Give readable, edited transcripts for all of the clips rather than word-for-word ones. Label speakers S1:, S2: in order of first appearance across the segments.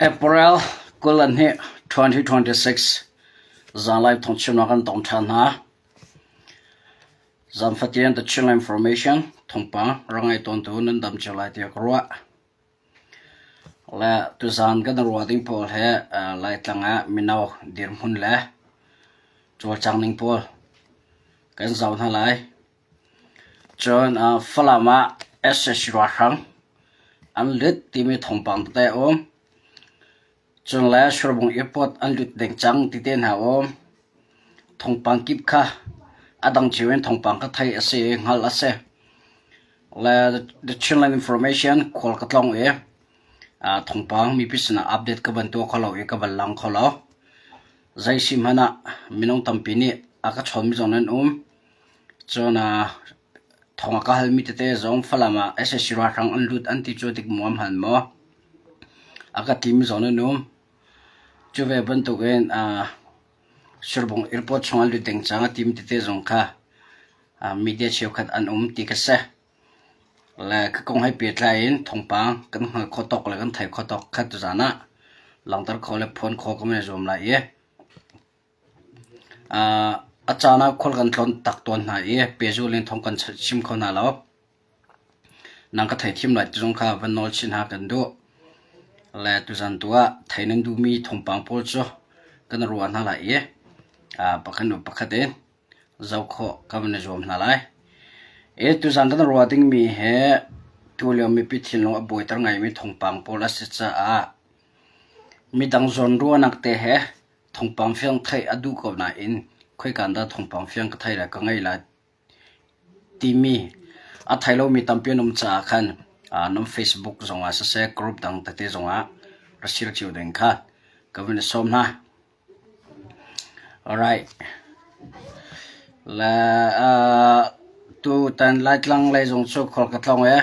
S1: April 22, 2026 zanlai thawngchimnak kan tong ṭhan hna. Zan fatin The Chinland Information thawngpang rak ngai tawntu nan dam cio lai tiah ka ruah. Le tuzan kan ruah ding pawl he Laitlang ah mino dirhmun le cawlcang ning pawl kan zoh hna lai. Cun Falam ah sac ralhrang an lut timi thawngpang tete a um. Cun le Surbung Airport an lut deng cang ti te hna a um. Thawngpang kip kha a dang cio in thawngpang kha theih a si i hngalh a si. Le The Chinland Information khual ka tlawng i thawngpang mipi sinah update ka van tuah kho lo i ka van lang kho lo. Zei si hmanh ah minung tampi nih a ka chawnmi zong nan um. Cun thawng a ka halmi tete zong Falam ah sac ralhrang an lut an ti cu dik muam hal maw? A ka timi zong nan um. Cu ve bantukin Surbung airport chung an lut ding cang a timi tete zong kha media cheukhat an um ti ka si. Le ka kong he pehtlai in thawngpang kan hngal khawh tawk le kan theih khawh tawk kha tuzaan ah langhter khawh le phuan khawh kan i zuam lai i A caan ah khual kan tlawn tak tawn hna i pehzul in thawng kan chim kho hna lo. Nang ka theithiam lai ti zong kha van nawl chin hna kan duh. Le tuzan tu ah thei nan duhmi thawngpang pawl cu kan ruah hna lai i pakhat hnu pakhat in zoh khawh kan van i zuam hna lai. I tuzan kan ruah dingmi hi tulio mipi thinlung a buaiter ngaimi thawngpang pawl a si caah midang zawnruahnak te he Thawngpang fiang theih a duh ko nain khoika dah thawngpang fiang ka thei lai ka ngei lai timi a thei lomi tampi an um caah khan nan Facebook zongah siseh group dang tete zongah ra share cio ding kha ka vun i sawm hna. Alright. Le uh, tutan Laitlang lei zong cu khual ka tlawng e.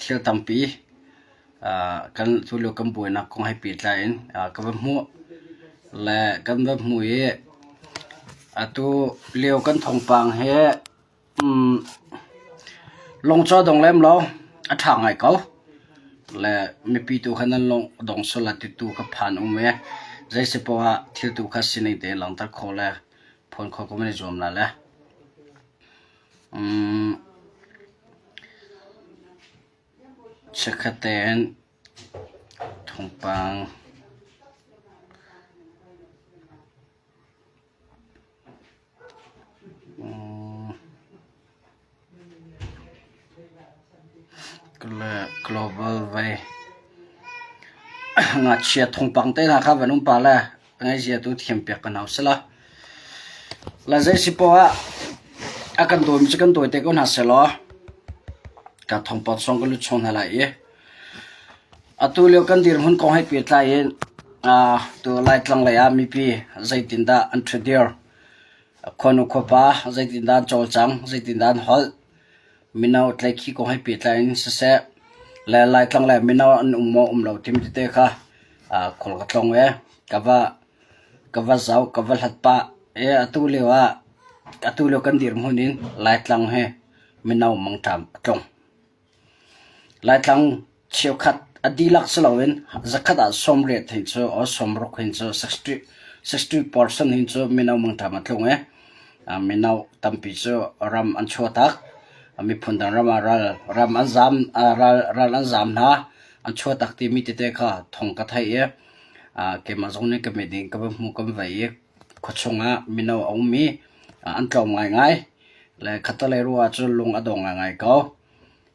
S1: Thil tampi Kan tulio kan buainak kong he pehtlai in ka va hmuh le kan va hmuh i atu lio kan thawngpang hi lungcaw dong lem lo a ṭha ngai ko. Le mipi tu kha nan lung a dong sual lai ti tu kha phan um i zei si poah ah thil tu kha sining tein langhter khawh le phuan khawh ka van i zuam lai le. Chikkhat tein thawngpang global vei ngakchia thawngpang te hna kha van um pah le A ngaihzia tu thiampiak kan hau sila. La zei si poah ah a kan dawimi cu kan dawi te ko hna sehlaw ka thawngpang song kan lut chung hna lai i atu lio kan dirhmun kong he pehtlai in tu Laitlang lei ah mipi zeitindah an ṭhudir, khuanu khuapa zeitindah an cawlcang, zeitindah an holh, mino tlaihkhih kong he pehtlai in siseh, le Laitlang le mino an um maw um lo timi tete kha khual ka tlawng i ka va ka va zoh ka va hlat pah i atu lio ah atu lio kan dirhmun in Laitlang hi mino mangṭam a tlung. Laitlang cheukhat a dihlak si loin zakhat ah 80 hin cu or 60 hin cu 60% hin cu mino mangṭam a tlung i mino tampi cu ram an chuahtak. Miphun dang ram ah ral ram an zaam ral ral an zaam hna. An chuahtak timi tete kha thawng ka theih i keimah zong nih ka mit in ka va hmu kan vei i khuachung ah mino a um i an tlawm ngaingai. Le khattelei ruah ahcun lung a dong ngaingai ko.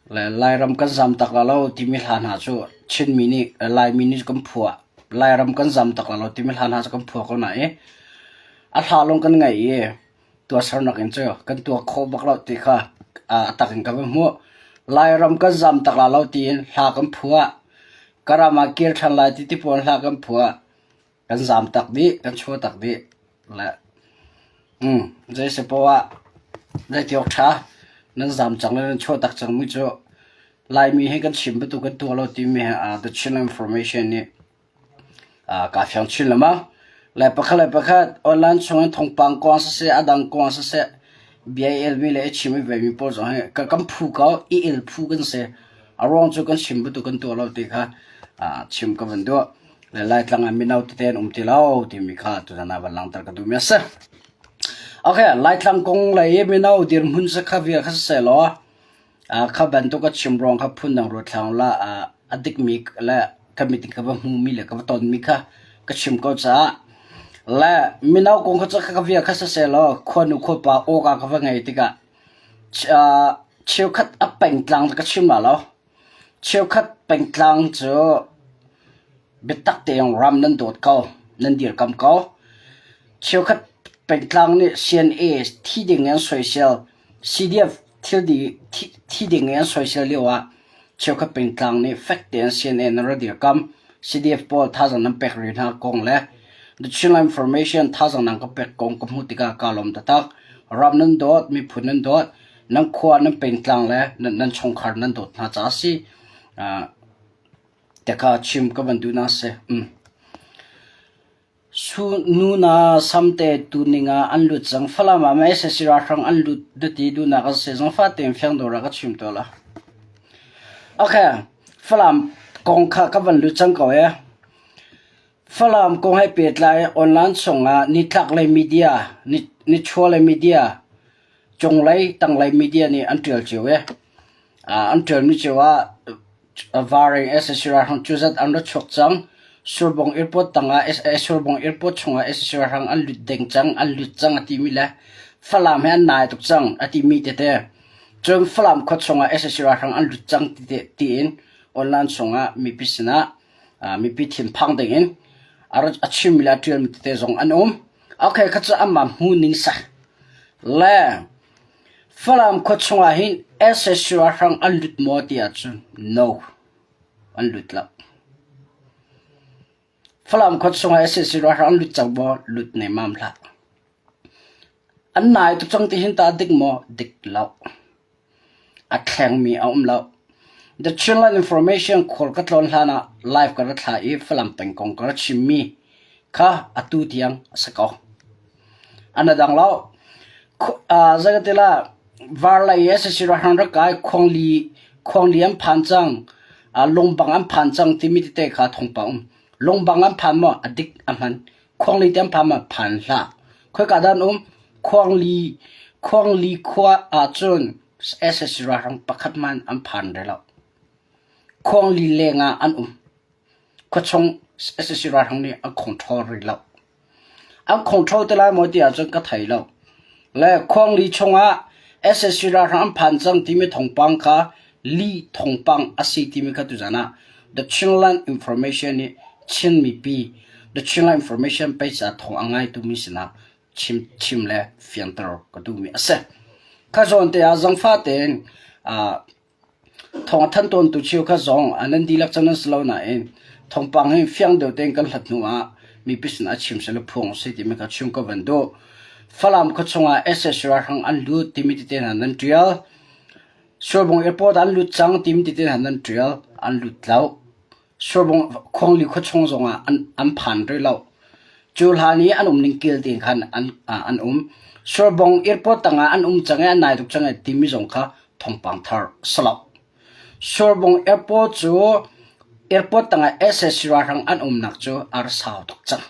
S1: Le Lairam kan zam tak la lo timi hla hna cu Chinmi nih Laimi nih kan phuah. Lairam kan zam tak la lo timi hla hna cu kan phuah ko na i a hla lawng kan ngaih i tuahsernak in cu kan tuah khawh bak lo ti kha a tak in ka va hmuh. Lairam kan zam tak la lo tiin hla kan phuah. Ka ram ah kir ṭhan lai ti ti pawl hla kan phuah. Kan zam tak dih, kan chuah tak dih. Le zei si poah ah zeiti awk ṭha nan zam cang le nan chuah tak cangmi cu Laimi hi kan chim bantuk kan tuah lo timi hi The Chin Information nih kaa fiang chin lengmang. Le pakhat le pakhat online chung in thawngpang kong siseh, a dang kong siseh, bia i elmi le i chim i vemi pawl zong hi kan phu ko, i el phu kan si. A ruang cu kan chim bantuk kan tuah lo ti kha chim ka van duh. Le Laitlang ah mino tete an um ti lo timi kha tuzan ah van langhter ka duhmi a si. Okay, Laitlang kong lei i mino dirhmun si kha vial kha siseh law kha bantuk a chim ruang kha phundang ruat hlah ula a dikmi le ka mit in ka va hmumi le ka va tonmi kha ka chim ko caah le mino kong kha cu ka vial kha siseh law khuanu khuapa awka ka va ngei tikah cheukhat a pengtlang ka chim la lo. Cheukhat pengtlang cu biatak tein ram nan dawt ko, nan dirkam ko. Cheukhat pengtlang nih CNA thi ding in an soisel, CDF thi ding in an soisel lio ah cheukhat pengtlang nih fek tein CNA nan ra dirkam. CDF pawl thazaang nan pek rih hna kong le The Chinland Information thazaang nan ka pek kong ka hmuh tikah kaa lawm taktak. Ram nan dawt, miphun nan dawt, nan khua nan pengtlang le nan chungkhar nan dawt hna caah a si. Te kha chim ka van duh na si. Su nuna samte tuning ah an lut cang. Falam ah ma SSC ralhrang an lut dati duhnak a si zong fa tein fiang dawr ah ka chim to la. Okay, Falam kong kha ka van lut cang ko e. Falam kong he pehtlai online chungah nitlaklei media, nichuahlei media, cunglei tanglei media nih an ṭial cio i an ṭialmi cio ah Varing sac ralhrang cu zat an ra chuak cang. Surbung airport tangah Surbung airport chungah sac ralhrang an lut deng cang, an lut cang a timi le Falam he an nai tuk cang a timi tete. Cun Falam khua chungah sac ralhrang an lut cang tiin online chungah mipi sinah mipi thinphang dingin a chimmi le a ṭialmi tete zong an um. Okay, kha cu amah hmu ning sa. Le Falam khua chungah hin sac ralhrang an lut maw ti ahcun no, an lut lo. Falam khua chungah sac ralhrang an lut cang maw? Lut nemmam hlah. An nai tuk cang ti hin tah dik maw? Dik lo. A thlengmi a um lo. The Chinland Information khual ka tlawn hlan ah live ka ra thla i Falam peng kong ka ra chimmi kha atu tiang a si ko. An a dang lo. Zeikatila varlei i sac ralhrang rak kai khuangli khuangli an phan cang, lungbang an phan cang timi tete kha thawngpang um. Lungbang an phan maw? A dik a hman. Khuangli te an phan maw? Phan hlah. Khoika dah an um? Khuangli Khuangli khua ahcun sac ralhrang pakhat hmanh an phan rih lo. Khuangli leng ah an um. Khuachung sac ralhrang nih an control rih lo. An control te lai maw ti ahcun ka thei lo. Le Khuangli chungah sac ralhrang an phan cang timi thawngpang kha lih thawngpang a si timi kha tuzan ah The Chinland Information nih Chin mipi The Chinland Information page ah thawng a ngaitu mi sinah chim chim le fianter ka duhmi a si. Kha zawn te ah zangfah tein Thawng a thanh tawntu cheukhat zong nan dihlak cang nan si lo nain thawngpang hi fiang deuh tein kan hlat hnu ah mipi sinah chim sehlaw phuang a si timi kha chim ka van duh. Falam khuachung ah sac ralhrang an lut timi tete hna nan ṭial. Surbung airport ah an lut cang timi tete hna nan ṭial. An lut lo. Surbung Khuangli khuachung zongah an, an phan rih lo. Cu hlan i an um ning kil tein khan an, an um. Surbung airport tangah an um cang i an nai tuk cang i timi zong kha thawngpang thar si lo. Surbung airport cu airport tangah sac ralhrang an umnak cu a ra sau tuk cang.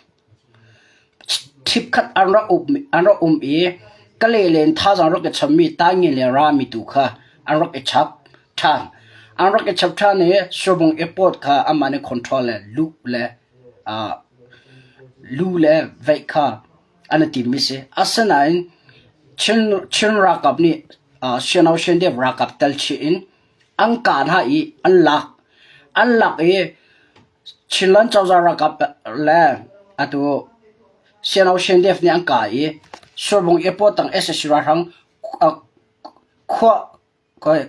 S1: Ṭhipkhat an rak um i Kalay len thazaang rak i chammi Taingen le Rami tu kha an rak i chap ṭhan. An rak i chap ṭhan i Surbung Airport kha anmah nih control le luh le lu le veih kha an i timmi si. Asinain Chin, Chin ralkap nih Siano Shendep ralkap tel chih in an kah hna i an lak. An lak i Chinland cozah ralkap le atu CNO CNDF nih an kah i Surbung airport tang sac ralhrang khua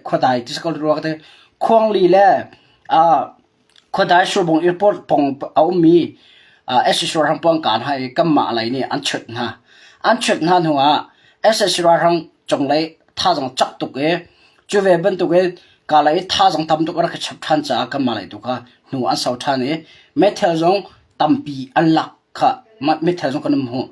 S1: khuadai ti si ko rua ka ti Khuangli le khuadai Surbung airport pawng a ummi sac ralhrang pawl an kah hna i kanmah lei nih an chut hna. An chut hna hnu ah sac ralhrang cunglei thazaang cak tuk i cu ve bantukin Kalay i thazaang tam tuk a rak i chap ṭhan caah kanmah lei tu kha hnu an sau ṭhan i meithal zong tampi an lak kha meithal zong kan um hmuh.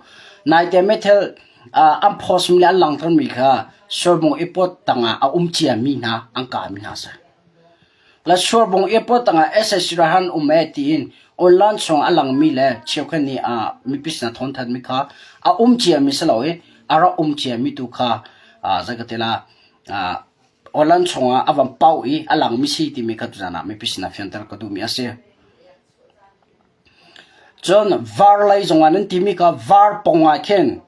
S1: Naite meithal an post mi le an langhtermi kha Surbung airport tangah a um ciami hna an kahmi hna a si. Le Surbung airport tangah sac ralhrang um ee tiin. Online chung a langmi le cheukhat nih mipi sinah thawngthanhmi kha a um ciami si lo i a rak um ciami tu kha zei ka ti la online chungah a van pauh i a langmi si timi kha tuzan ah mipi sinah fianter ka duhmi a si. Cun var lei zongah nan timi kha var pong ah khin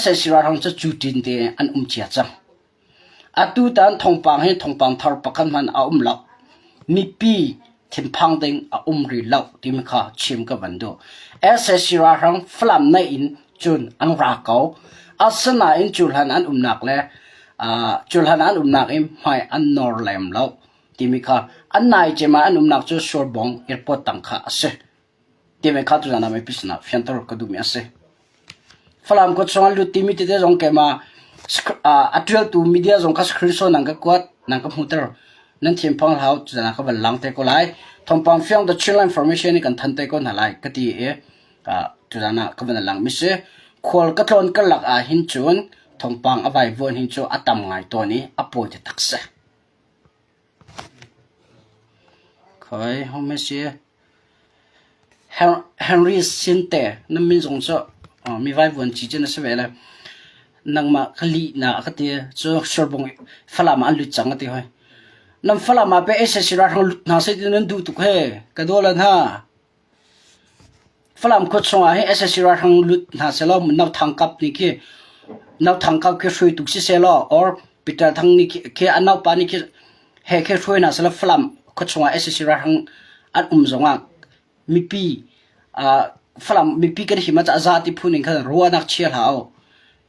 S1: sac ralhrang cu cutin te an um cia cang. Atutan thawngpang hi thawngpang thar pakhat hmanh a um lo. Mipi thinphang ding a um rih lo timi kha chim ka van duh. Sac ralhrang Falam naih in cun an ra ko. Asinain cu hlan an umnak le cu hlan an umnak in hmai an nawr lem lo timi kha an nai cem ah an umnak cu Surbung airport tang kha a si. Timi kha tuzan ah mipi sinah fianter ka duhmi a si. Falam khua chung an lut timi tete zong keimah a ṭialtu media zong kha screenshot nan ka kuat, nan ka hmuhter. Nan thinphang hlah u, tuzan ah ka van lang te ko lai. Thawngpang fiang the Chinland Information in kan thanh te ko hna lai ka ti i tuzan ah ka van lang mi si. Khual ka tlawn ka lak ah hin cun thawngpang a vaivuan hin cu a tam ngai tawn i a pawi te tak si. Khoi home si. Henry Sinte na min zong cu mi vaivuan ci cu na si ve le nangmah ka lih na ka ti cu Surbung Falam ah an lut cang a ti hoi. Nan Falam ah pe sac ralhrang lut hna seh ti nan duh tuk he ka daw lan ha. Falam khua chungah hi sac ralhrang lut hna sehlaw No Thang Kap nih khi No Thang Kap khi hruaitu si sehlaw or Peter Thang nih khi a naupa nih khi he khi hruai hna sehlaw Falam khua chungah sac ralhrang an um zongah mipi Falam mipi kan him ah a za ti phun in khan ruahnak chia hlah u.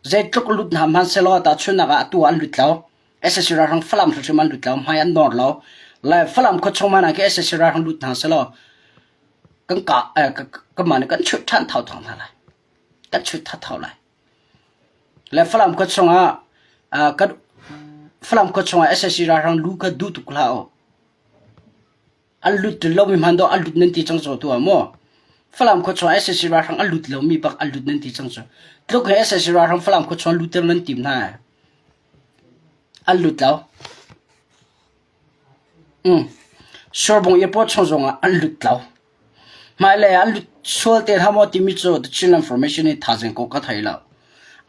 S1: Zeitluk lut hna hmanhsehlaw tahchunhnak ah atu ah an lut lo. sac ralhrang Falam hrimhrim an lut lo, hmai an nawr lo. Le Falam khua chung hmanh ah khi sac ralhrang lut hna sehlaw kan kah kanmah nih kan chut ṭhan thau hna lai. Kan chut thathau lai. Le Falam khua chungah kan Falam khua chungah sac ralhrang lu kha duh tuk hlah u. An lut lomi hmanh dawh an lut nan ti cang cu tu ah maw? Falam khua chungah sac ralhrang an lut lomi bak an lut nan ti cang cu. Tluk he sac ralhrang Falam khua chungah lutter nan tim hna. An lut lo. Surbung airport chung zongah an lut lo. Hmailei ah an lut sual te hlah maw timi cu The Chinland Formation i thaizing kong ka thei lo.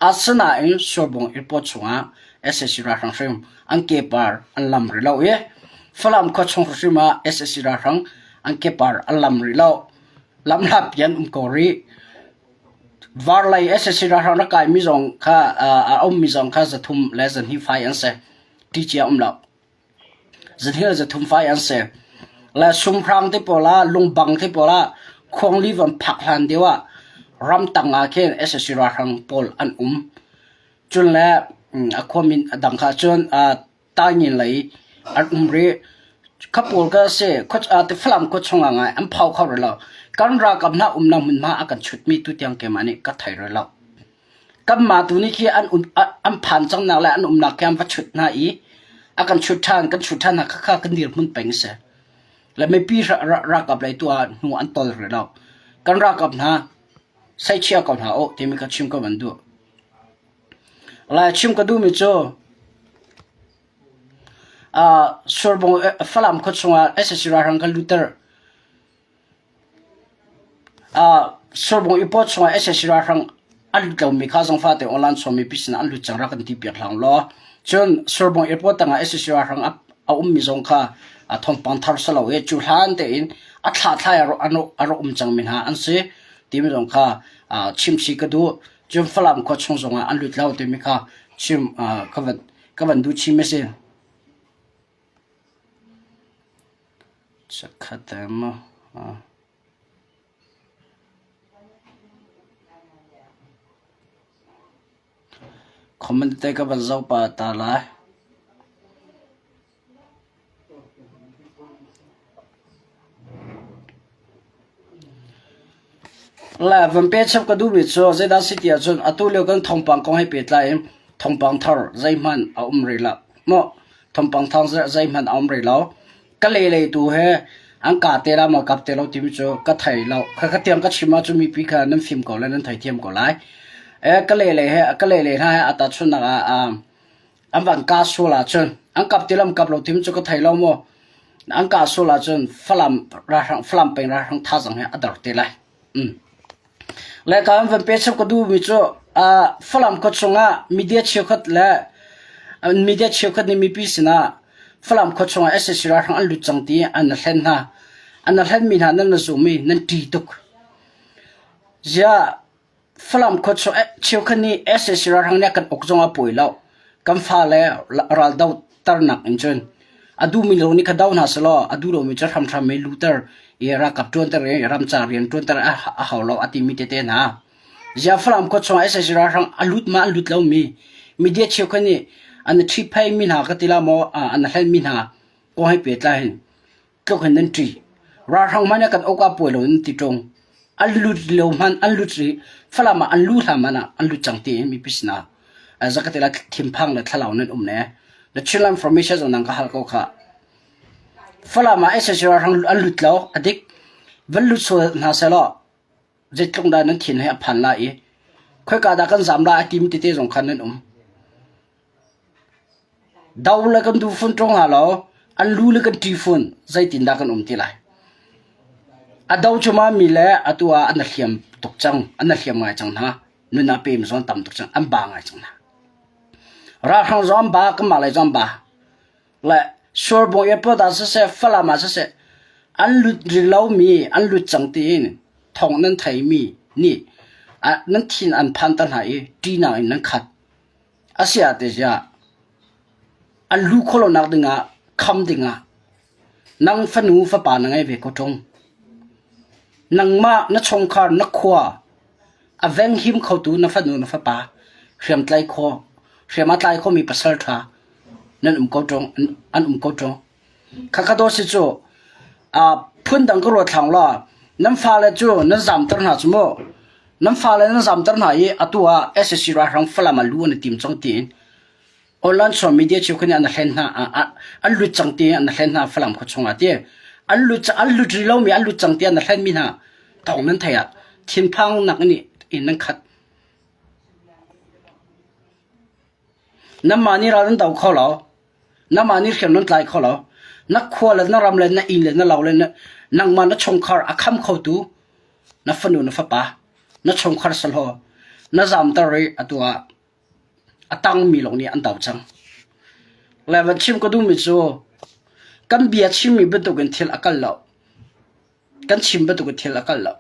S1: Asinain Surbung airport chungah sac ralhrang hrim an kepar an lam rih lo i Falam khua chung hrim ah sac ralhrang an kepar an lam rih lo. Lamhlatpi an um ko rih. Varlei sac ralhrang rak kaimi zong kha a ummi zong kha 300 le 200 fai an si. Ti cia um lo. Zathil 300 fai an si. Le sumhrang te pawl ah lungbang te pawl ah khuangli van phak hlan deuh ah ramtang ah khin sac ralhrang pawl an um. Cun le a khuamin a dang kha cun Taingen lei an um rih. Kha pawl ka si Falam khua chung ah ngai an phau kho rih lo. Kan ralkap hna umnak hmunhma a kan chutmi tutiang keimah nih ka thei rih lo. Kanmah tu nih khi an um an phan cangnak le an umnak khi an va chut hna i a kan chut ṭhan kan chut ṭhan hna khakha kan dirhmun peng a si. Le mipi ralkap lei tu ah hnu an tol rih lo. Kan ralkap hna seichia ko hna uh timi kha chim ko van duh. Lai chim ka duhmi cu Surbung Falam khua chungah sac ralhrang kan lutter. Surbung i paw chungah sac ralhrang an lut lomi kha zongfa te online sawmmi pi sinah an lut cang rak kan ti piak hlang law. Cun Surbung airport tangah sac ralhrang a ummi zong kha thawngpang thar si lo i cu hlan tein a thla thlai a rak um cangmi hna an si timi zong kha chimchih ka duh. Cun Falam khua chung zongah an lut lo timi kha chim ka van ka van duh chim a si. Chikkhat maw? Comment te ka van zoh pah ta lai. Le van pe chap ka duhmi cu zeidah si ti ahcun atu lio kan thawngpang kong he pehtlai in thawngpang thar zeihmanh a um rih lo. Maw thawngpang thar zeihmanh a um rih lo. Ka lelei tu he an ka te la maw kap te lo timi cu ka thei lo. Khakha tiang ka chim ahcun mipi kha nan fim ko lai nan theithiam ko lai. E ka lelei he ka lelei hna he a tahchunhnak ah an van kah sual ahcun an kap ti lam kap lo tim cu ka thei lo maw. An kah sual ahcun Falam ralhrang Falam peng ralhrang thazaang hi a dor te lai. Mm. Le ka an van pe chap ka duhmi cu uh, Falam khua chungah media cheukhat le media cheukhat nih mipi sinah Falam khua chungah SAC ralhrang an lut cang ti an na hlen hna. An na hlenmi hna nan na zum i nan ṭi tuk. Ziah Falam khua chung cheukhat nih sac ralhrang nih a kan uk zong ah pawi lo. Kan fale raldo ternak in cun a duhmi lo nih kha do hna selaw a duh lomi cu hramhram i luter i ralkap ṭuanter i ramcar rian ṭuanter a hau lo a timi tete hna. Ziah Falam khua chungah sac ralhrang a lut ma an lut lomi media cheukhat nih an ṭhipheimi hna ka ti la maw an hlenmi hna kong he pehtlai hin tluk hin nan ṭih. Ralhrang hmanh ah kan uk ah puai lo in ti ṭung. An lut lio hmanh an lut rih. Falam ah an lu hlan hmanh ah an lut cang tiin mipi sinah zakati la thinphang le thlalau nan um ne. The Chinland Information zong nang ka hal ko kha. Falam ah SAC ralhrang an lut lo a dik. Van lut sual hna selaw zeitluk dah nan thin he a phan la i khoika dah kan zam la a tim tete zong khan nan um. Do le kan duh fun ṭung hna lo, an lu le kan ṭi fun, zeitindah kan um ti lai? A do cuma mi le atu ah an hliam tuk cang, an hliam ngai cang hna. Nun ah pem zong tam tuk cang, an ba ngai cang hna. Ralhrang zong an ba, kanmah lei zong an ba. Le Surbung airport ah siseh, Falam ah siseh, an lut rih lomi, an lut cang tiin thawng nan theimi nih nan thin an phanter hna i ṭihnak in nan khat. A si ah tiah an luh khawh lonak dingah kham dingah nang fanu fapa na ngei ve ko ṭung. Nangmah na chungkhar na khua a venghim khotu na fanu na fapa hriamtlai khaw hriam a tlai khomi pasal ṭha nan um ko ṭung an um ko ṭung. Khakha dawt si cu phundang ka ruat hlang law nan fale cu nan zamter hna cu mu. Nan fale nan zamter hna i atu ah sac ralhrang Falam ah lu an i tim cang tiin online social media cheukhat nih an hlen hna an lut cang tiin an hlen hna Falam khua chungah ti an lut an lut rih lomi an lut cang tiah an hlenmi hna thawng nan theih ah thinphang nak in nan khat. Nanmah nih ral nan do kho lo. Nangmah nih hriam nan tlai kho lo. Na khua le na ram le na inn le na lo le nangmah na chungkhar a kham khotu na fanu na fapa na chungkhar salaw na zamter i atu ah a tangmi lawng nih an do cang. Le van chim ka duhmi cu kan bia chimmi bantukin thil a kal lo. Kan chim bantukin thil a kal lo.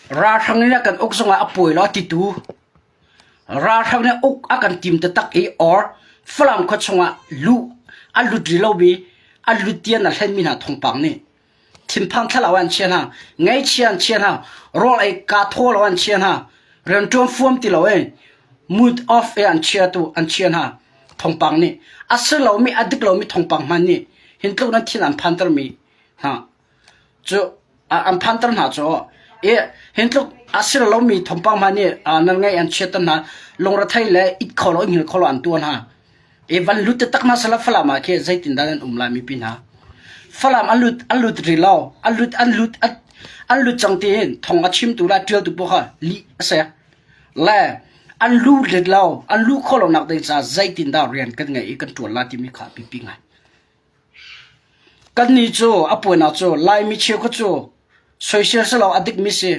S1: Ralhrang nih a kan uk zongah a puai lo a titu. Ralhrang nih uk a kan tim taktak i or Falam khua chungah luh a lut rih lomi a lut tian a hlenmi hna thawngpang nih thinphang thlalau an chia hna, ngaihchia an chia hna, rawl ei kaa thaw lo an chia hna, rianṭuan fuam ti lo i mood off i an chia tu an chia hna thawngpang nih a si lomi a dik lomi thawngpang hmanh nih hin tluk nan thin an phantermi hna Cu an phanter hna cu i hin tluk a si lomi thawngpang hmanh nih nan ngaih an chiatter hna lungrethei le it kho lo hngilh kho lo an tuah hna. I van lut taktak hna sehla Falam ah khi zeitindah nan um lai mipi hna. Falam an lut an lut rih lo an lut an lut an lut cang tiin thong a chimtu le a ṭialtu paoh kha lih a si. Le an lut rit lo an luh khawh lonak ding caah zeitindah rian kan ngeih i kan ṭuan lai timi kha a biapi ngai. Kannih cu a puainak cu Laimi cheukhat cu soisel si lo a dikmi si.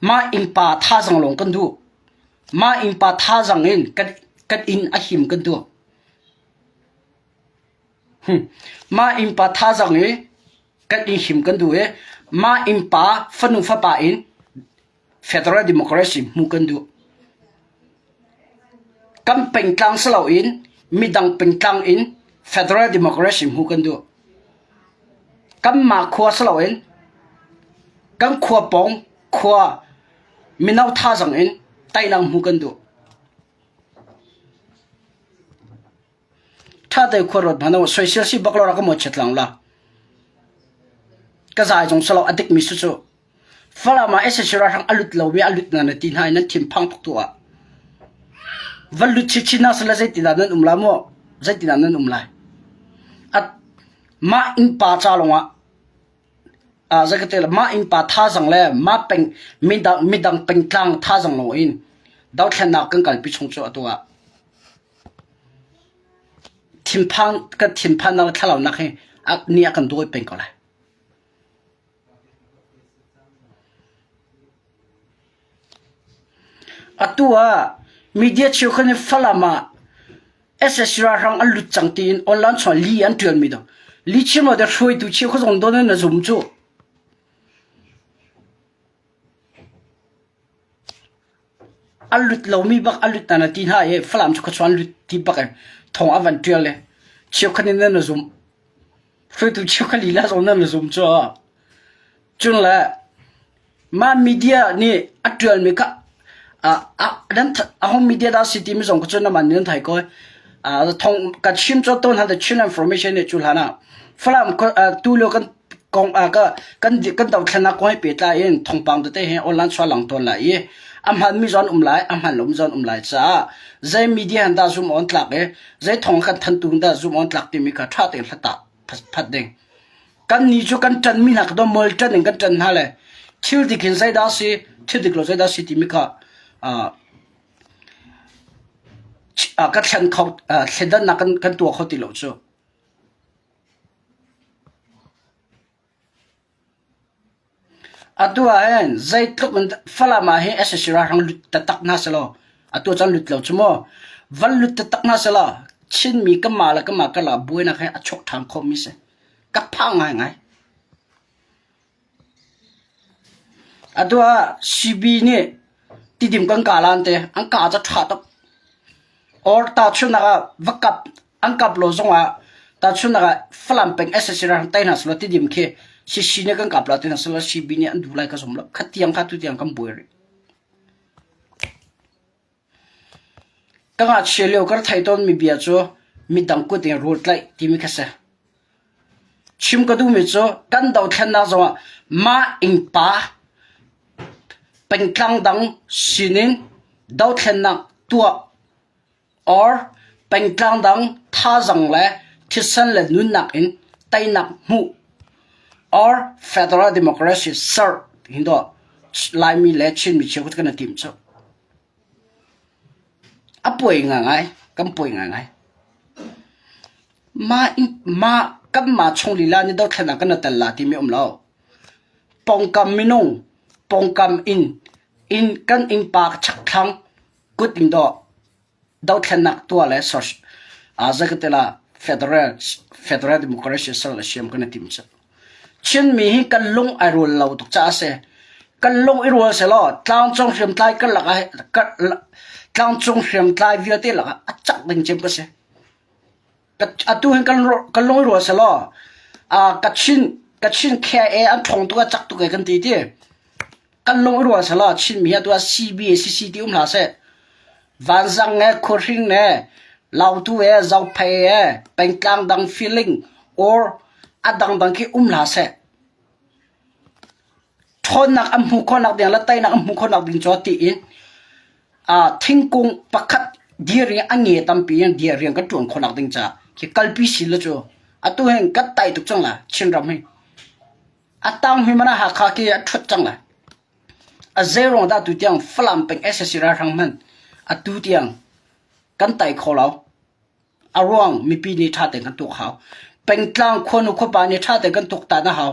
S1: Mah innpa thazaang lawng kan duh. Mah innpa thazaang in kan, kan inn a him kan duh. Hmm. Mah innpa thazaang i kan inn him kan duh i mah innpa fanu fapa in Federal democracy hmuh kan duh. Kan pengtlang si loin midang pengtlang in federal democracy hmuh kan duh. Kanmah khua si loin kan khua pawng khua mino thazaang in teinak hmuh kan duh. Ṭha te khua ruat hmanh u, soisel si bak lo ra ka mawchiat lang la. Ka zai zong si lo a dikmi su cu. Falam ah sac ralhrang a lut lomi a lut na na ti hna i nan thinphang tuk tu ah. Van lut chinchin hna sehla zeitindah nan um lai maw? Zeitindah nan um lai? At mah innpa ca lawngah ah zei mah innpa thazang le mah peng midang midang pengtlang thazang lawng in dothlennak kan kalpi chung cu atu ah. Thinphang kan thinphannak le thlalaunak hi ni a kan dawi peng ko lai. Atu ah media cheukhat nih Falam ah SSC ralhrang an lut cang tiin online chungah li an ṭialmi do. Li chim lo te hruaitu cheukhat zong don in na zum cu. An lut lomi bak an lut hna na ti hna i Falam cu khuachuan lut ti bak in thawng an van ṭial i cheukhat nih nan na zumh. Hruaitu cheukhat lila zong nan na zum cu. Cun le mah media nih a ṭialmi kha a media dah si timi zong kha cu namah nih nan thei ko. Thawng kan chim cu tawn hna the Chin Information nih cu hlan ah Falam tulio kan kong kan kan dothlennak kong he pehtlai in thawngpang tete hi online chuah lang tawn lai i a hmanmi zong an um lai a hman lomi zong an um lai caah zei media han dah zum on tlak i zei thawng kan thantu dah zum on tlak timi kha ṭha tein hlat ah phat ding. Kan nih cu kan ṭanmi hna ka mol ṭan in kan ṭan hna le thil dik in zeidah si thil dik lo zeidah si timi kha ka thlen kho thlendannak kan kan tuah kho ti lo cu. Atu ah hin zeitluk in Falam ah hin sac ralhrang lut taktak hna selaw atu cun lut lo cu mu. Van lut taktak hna selaw Chinmi kanmah le kanmah karlak ah buainak hi a chuak ṭhan khawhmi si. Ka phang ngaingai. Atu ah CB nih Tidim kan kah lan te an kah cu ṭha tuk. Or tahchunhnak ah va kap an kap lo zongah tahchunhnak ah Falam peng sac ral tei hna selaw Tidim khi CC nih kan kap la ti hna selaw CB nih an duh lai ka zum lo. Kha tiang kha tu tiang kan buai rih. Ka ngakchia lio ka rak theih tawnmi bia cu midang kut in rawl tlaih timi kha si. Chim ka duhmi cu kan dothlennak zongah mah innpa pengtlang dang sinin dothlennak tuah or pengtlang dang thazaang le thisen le nunnak in teinak hmuh or federal democracy ser hin dawh Laimi le Chinmi cheukhat kan i tim cu. A puai ngaingai, kan puai ngaingai. Mah mah kanmah chung lila nih dothlennak kan i tel la timi um lo. Pawngkam minung, pawngkam inn, inn kan innpa chakthlang kut in dawh dothlennak tuah le zeikatila federal federal democracy ser le siam kan i tim cu. Chinmi hi kan lung ai rual lo tuk caah a si. Kan lung i rual selaw tlangcung hriamtlai karlak ah tlangcung hriamtlai vialte lakah a cak ding cem ka si. Atu hin kan kan lung i rual selaw Kachin Kachin KIA an ṭhawng tuk a cak tuk e kan ti ti. Kan lung i rual selaw Chinmi hi atu ah CB CC ti um hlah seh. Vanzang he Khuahring he Lautu he Zophei he pengtlang dang feeling or a dangdang khi um hlah seh. Ṭhawnnak an hmuh khawhnak ding le teinak an hmuh khawhnak ding cu tiin thingkung pakhat dir in a nge tampi in dir rian kan ṭuan khawhnak ding caah khi kalpi si le cu atu hin kan tai tuk cang la Chinram hi. A tang hui man ah Hakha khi a ṭhut cang lai. A zeiruang dah tutiang Falam peng sac ralhrang hmanh atu tiang kan tai kho lo. A ruang mipi nih ṭha tein kan tuak hau. Pengtlang khuanu khuapa nih ṭha tein kan tuaktan a hau.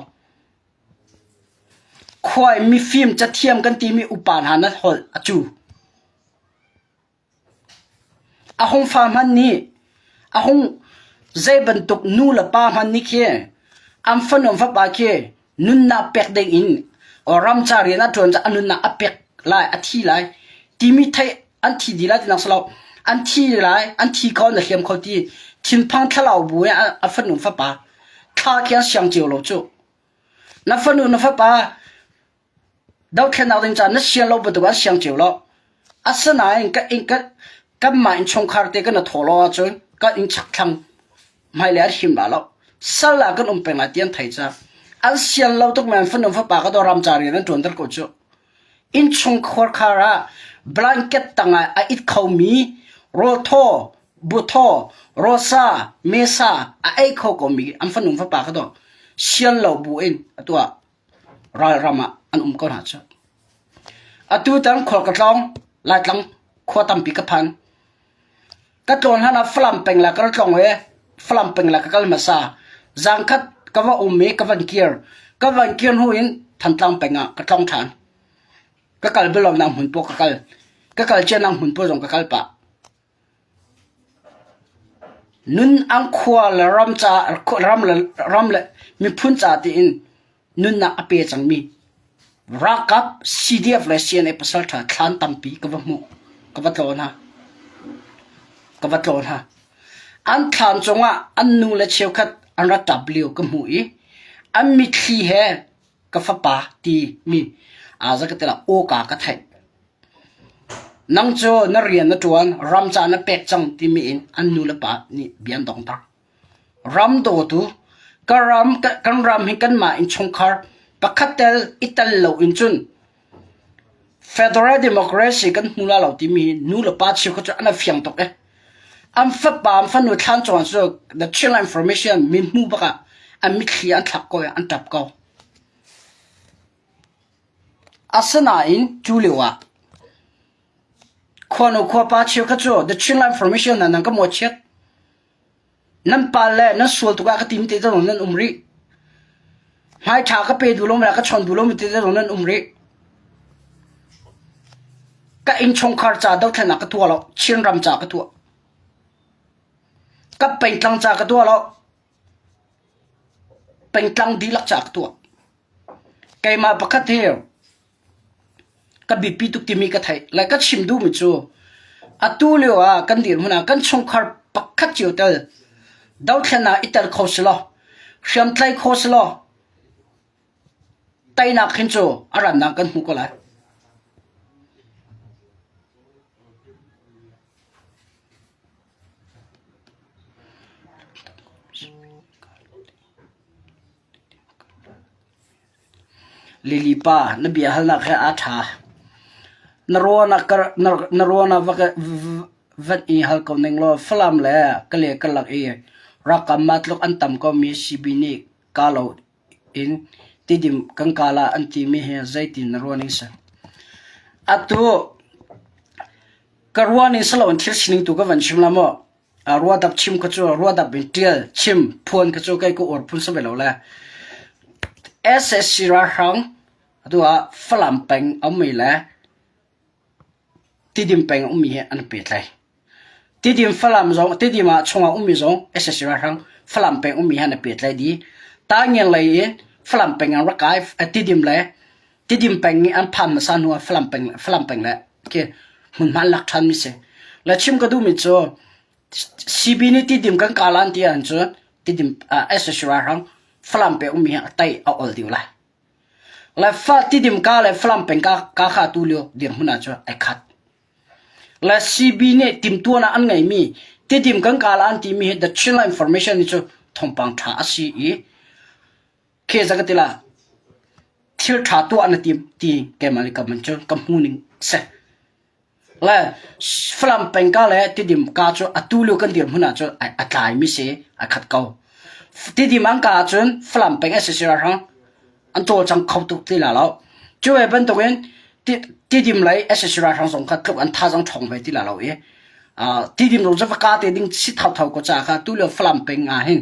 S1: Khua i mifim cathiam kan timi upa hna nan holh a cu. A hung fa hmanh nih a hung zei bantuk nu le pa hmanh nih khi an fanu an fapa khi nunnak pek ding in ramca rian a ṭuan a nunnak a pek lai a thi lai timi theih an thi dih lai tinak si lo an thi lai an thi kho an hliam kho ti thinphang thlalau bu in a fanu fapa thla khi an siang cio lo cu na fanu na fapa Dothlennak ding caah na sian lo bantuk an siang cio lo. Asinain ka inn ka kanmah innchungkhar te kan i thaw lo ahcun kan inn chakthlang hmailei an him la lo. Sal ah kan um peng lai ti an thei caah an sian lo tuk men fanu fapa ka ram ca rian an ṭuanter ko cu. Innchungkhar khar ah blanket tangah a it khomi rawlthaw, buthaw, rawsa, mesa a ei kho komi an fanu fapa ka daw sian lo bu in atu ah ralram ah an um ko hna cu. Atu tan khual ka tlawng, Laitlang khua tampi ka phan. Ka tlawn hlan ah Falam peng le ka ra tlawng i. Falam peng la ka kal hmasa. Zangkhat ka va um i ka van kir. Ka van kir hnu in Thantlang peng ah ka tlong ṭhan. Ka kal bal lonak hmun paoh ka kal. Ka kal cianak hmun paoh zong ka kal pah. Nun ang khua le ram ca ram le ram le miphun ca tiin nunnak a pe cangmi ralkap CDF le CNA pasalṭha thlaan tampi ka va hmuh ka va tlawn hna. Ka va tlawn hna. An thlaan cungah an nu le cheukhat an ra ṭap lio ka hmuh i an mitthli he ka fapa timi aa za ka ti la awka ka theih. Nang cu na rian na ṭuan ram ca na pek cang timi in an nu le pa nih bia an dongter. Ram dawtu ka ram kan ram hi kanmah innchungkhar pakhat tel i tel lo in cun federal democracy kan hmu la lo timi hi nu le pa cheukhat cu an fiang tuk eh. An fapa an fanu thlan cawn cu the Chinland Information min hmu bak ah an mitthli an thlak ko i an ṭap ko. Asinain cu lio ah khuanu khuapa cheukhat cu the Chinland Information nan ka mawhchiat. Nan pal le nan sual tuk ah ka tim te zong nan um rih. Hmai ṭha ka pe duh lo ka chawn duh lo mi te zong nan um rih. Ka innchungkhar ca dothlennak ka tuah lo. Chinram ca ka tuah. Ka pengtlang ca ka tuah lo. Pengtlang dihlak ca ka tuah. Keimah pakhat hi Ka biapi tuk timi ka theih. Le ka chim duhmi cu atu lio ah kan dirhmun ah kan chungkhar pakhat cio tel dothlennak i tel kho si law hriamtlai kho si law teinak hin cu a rannak kan hmu ko lai. Lily pa, na biahalnak he aa ṭha. Na rawn ah van i hal ko ning law Falam le Kale karlak i ralkap mah tluk an tam komi CB nih kaa lo in Tidim kan kaal ah an timi hi zeitin na ruah ning si? Atu ka ruah ning si loin thil sining tu ka van chim la maw? Ruadap chim kha cu ruadap in ṭial chim phuan kha cu kei ka uar phun si ve lo le SSC ralhrang atu ah Falam peng a ummi le Tidim peng a ummi hi an pehtlai. Tidim Falam zong Tidim ah chungah ummi zong SSC ralhrang Falam peng ummi he an i pehtlai dih. Tangiang lei in Falam peng an rak kai Tidim le Tidim peng i an phan hmasa hnu ah Falam peng Falam peng le khi hmunhma an lak ṭhanmi si. Le chim ka duhmi cu CB nih Tidim kan kalan ti ahcun Tidim SSC ralhrang Falam peng ummi hi a tai a ol dih lai. Le fa Tidim ka le Falam peng ka ka kha tu lio dirhmun ahcun ai khat. Le CB nih timtuan ah an ngeimi Tidim kan kalan timi hi The Chinland Information nih cu thawngpang ṭha a si i Khi za ka ti la thil ṭha tuah na tim ti keimah nih ka man cu ka hmu ning si. Le Falam peng ka le Tidim ka cu atu lio kan dirhmun ah cun a tlaimi si a khat ko. Tidim an ka ahcun Falam peng SAC ralhrang an cawlcang kho tuk ti la lo. Cu ve bantukin Tidim lei SAC ralhrang zong kha tluk an thazaang ṭhawng ve ti la lo i Tidim zong cu va ka te ding si thotho ko caah kha tu lio Falam peng ah hin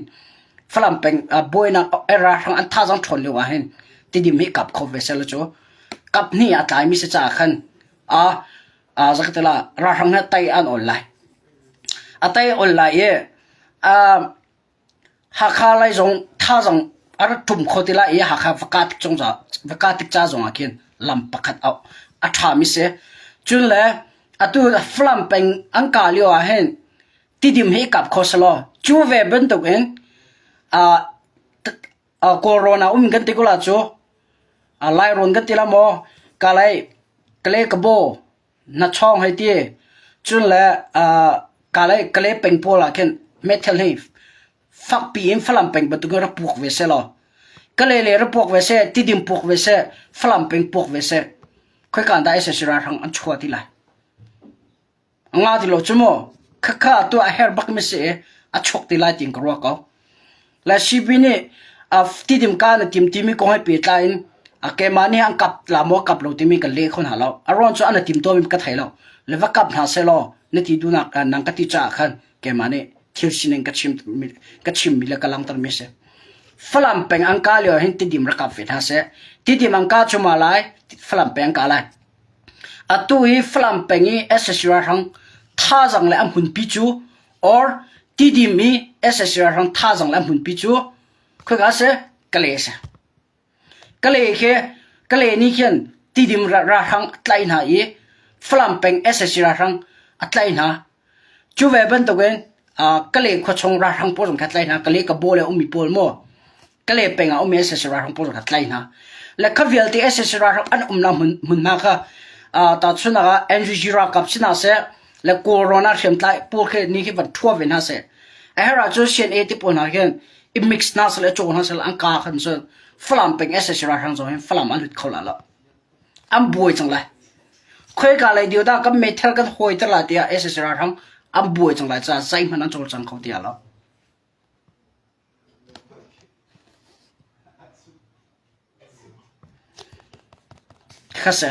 S1: Falam peng buainak ralhrang an thazaang ṭhawn lio ah hin Tidim hi kap kho ve seh cu kap hnih a tlaimi si caah khan a zakatela ralhrang he tai an ol lai. A tai ol lai i Hakha lei zong thazaang a rak ṭum kho ti lai i Hakha va kah tik zong va kah tik ca zong ah khin lam pakhat a ṭhami si. Cun le atu Falam peng an kah lio ah hin Tidim hi kap kho selaw cu ve bantukin Kawlrawn ah um kan ti ko la cu Lairawn kan ti la maw Kalay Kalay Kabaw Nachawng hei ti cun le Kalay Kalay peng pawl ah khin meithal hi fakpi in Falam peng bantukin rak puak ve selaw Kalay le rak puak ve seh Tidim puak ve seh Falam peng puak ve seh khoika dah sac ralhrang an chuah ti lai. A nga ti lo cu mu. Khakha tuah a herh bak mi si i a chuak ti lai tiin ka ruah ko. Le CB nih tidim ka na tim timi kong he pehtlai in keimah nih an kap la maw kap lo timi ka leh kho hna lo. A ruang cu an i tim tawnmi ka thei lo. Le va kap hna sehlaw na ti duhnak nang ka ti caah khan keimah nih Thil sining ka chim ka chimmi le ka langhtermi a si. Falam peng an ka lio hin Tidim rak kap ve hna seh. Tidim an ka cuma lai, Falam peng an ka lai. Atu hi Falam peng i SSC ralhrang thazang le a hmunpi cu or Tidim i SSC ralhrang thazang le a hmunpi cu khoika a si? Kale a si. Kale khi Kale nih khin Tidim ralhrang a tlaih hna i Falam peng SSC ralhrang a tlaih hna. Cu ve bantukin Kale khuachung ralhrang pawl zong kha tlaih hna. Kale Kabaw le ummi pawl maw Kale peng ah ummi SSC ralhrang pawl zong kha tlaih hna. Le kha vialte SSC ralhrang an umnak hmun hmunhma kha tahchunhnak ah NUG ralkap si hna seh le Kawlrawn ah hriamtlai pawl khi nih khi van ṭhua ve hna seh. A herh ahcun CNA ti pawl hna khin i mix hna seh le caw hna seh le an kaa khan cun Falam peng SSC ralhrang zong hin Falam an lut kho la lo. An buai cang lai. Khoika lei dio dah kan meithal kan hawi ter lai tiah SSC ralhrang an buai cang lai caah zeihmanh an cawlcang kho ti lo. Kha si.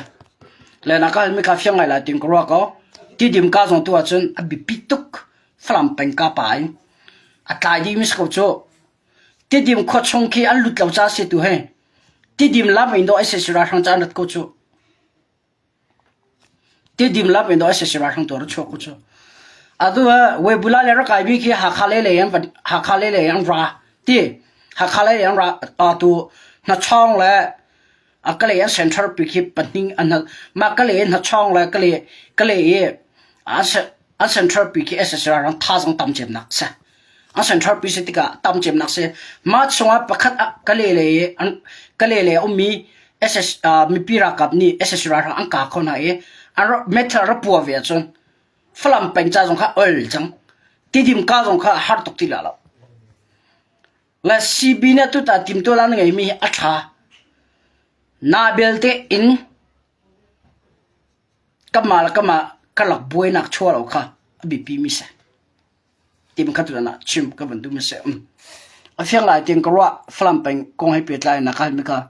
S1: Le na ka mi ka fiang ngai lai tin ka ruah ko. Tidim ka zong tu ahcun a biapi tuk. Falam peng ka pa in a tlai dih mi si ko cu. Tidim khua chung khi an lut lo ca si tu he. Tidim lam in dawh SAC ralhrang ca an rat ko cu. Tidim lam in dawh SAC ralhrang tu ra chuak ko cu. Atu ah Weibula le rakai mi khi Hakha le le an Hakha le le an ra ti Hakha le an ra atu hnachawng le a kale an center pi khi pahnih an mah kale hnachawng le kale kale i an center pi khi SSR rang thazang tam cemnak si. An center pi si tikah tam cemnak si. Mah chungah pakhat ah kale le an kale le ummi SS mipi ralkap nih SSR ralhrang an ka kho hna i an metal ra pua ve ahcun Falam peng ca zong kha ol cang. Tidim ka zong kha har tuk ti la lo. Le CB nih tuta timtual an ngeimi hi a ṭha. Na belte in kamah le kamah karlak buainak chuah lo kha a biapi mi si. Tim kha tutan ah chim ka van duh mi si. A fiang lai tin ka ruah Falam peng kong he pehtlai na ka hal mi kha.